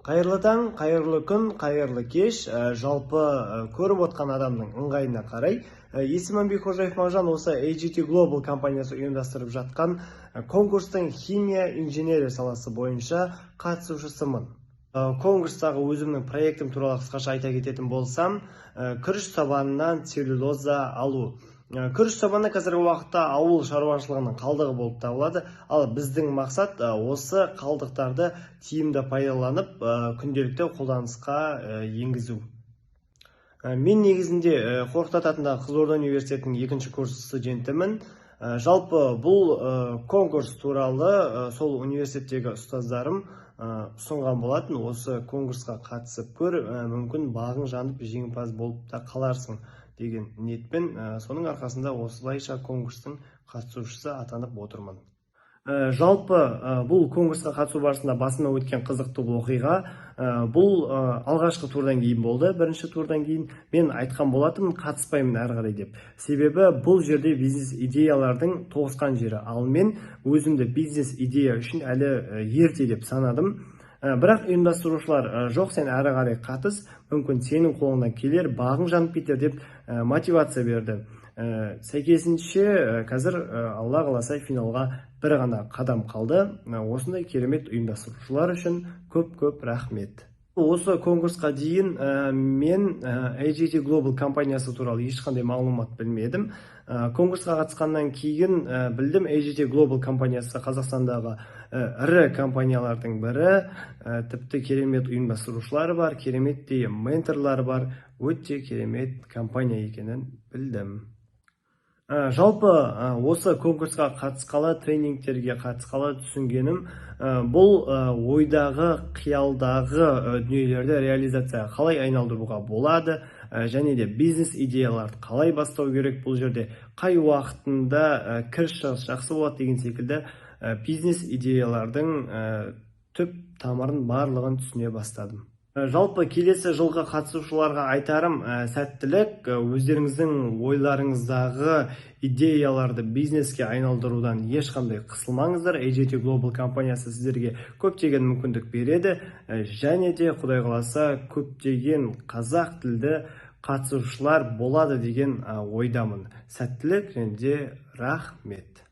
Қайырлы таң, қайырлы күн, қайырлы кеш. Жалпы, көріп отқан адамның ыңғайына қарай. Есімім Бекқожаев Мағжан. Осы AGT Global компаниясы ұйымдастырып жатқан конкурстың химия инженерия саласы бойынша қатысушысымын. Конкурстағы өзімнің проектім туралы қысқаша айта кететін болсам, күріш сабанынан целлюлоза алу. Күріш сабаны қазіргі уақытта ауыл шаруашылығының қалдығы болып табылады. Ал біздің мақсат осы қалдықтарды тиімді пайдаланып, күнделікті қолданысқа енгізу. Мен негізінде Қорқыт ата атындағы Қызылорда университетінің екінші курс студентімін. Жалпы бұл конкурс туралы сол университеттегі ұстаздарым ұсынған болатын. Осы конкурсқа қатысып көр, мүмкін, бағың жанып, жеңімпаз болып та қаларсың деген ниетпен, соның арқасында осылайша конкурстың қатысушысы атанып отырмын. Жалпы, бұл конкурсқа қатысу барысында басымнан өткен қызықты оқиға бұл алғашқы турдан кейін болды. Бірінші турдан кейін мен айтқан болатынмын, қатыспаймын әрі қарай деп. Себебі бұл жерде бизнес идеялардың тоғысқан жері, ал мен өзімді бизнес идея үшін әлі ерте деп санадым. Бірақ ұйымдастырушылар: «Жоқ, сен әрі қарай қатыс, мүмкін, сенің қолыңнан келер, бағың жанып кетер», – деп мотивация берді. Сәйкесінше қазір, Алла қаласа, финалға бір ғана қадам қалды. Осындай керемет ұйымдастырушылар үшін көп көп рахмет. Осы конкурсқа дейін мен AGT Global компаниясы туралы ешқандай мағлұмат білмедім. Конкурсқа қатысқаннан кейін білдім, AGT Global компаниясы Қазақстандағы ірі компаниялардың бірі, тіпті керемет ұйымдастырушылары бар, кереметтей менторлары бар, өте керемет компания екенін білдім. Жалпы, осы конкурсқа қатысқалы, тренингтерге қатысқалы түсінгенім, бұл ойдағы, қиялдағы дүниелерді реализацияға қалай айналдыруға болады және де бизнес идеяларды қалай бастау керек, бұл жерде қай уақытында кіріс шығыс жақсы болады деген секілді бизнес идеялардың түп тамырын, барлығын түсіне бастадым. Жалпы келесі жылғы қатысушыларға айтарым, сәттілік. Өздеріңіздің ойларыңыздағы идеяларды бизнеске айналдырудан ешқандай қысылмаңыздар. AGT Global компаниясы сіздерге көптеген мүмкіндік береді. Және де, Құдай қаласа, көптеген қазақ тілді қатысушылар болады деген ойдамын. Сәттілік және де рахмет.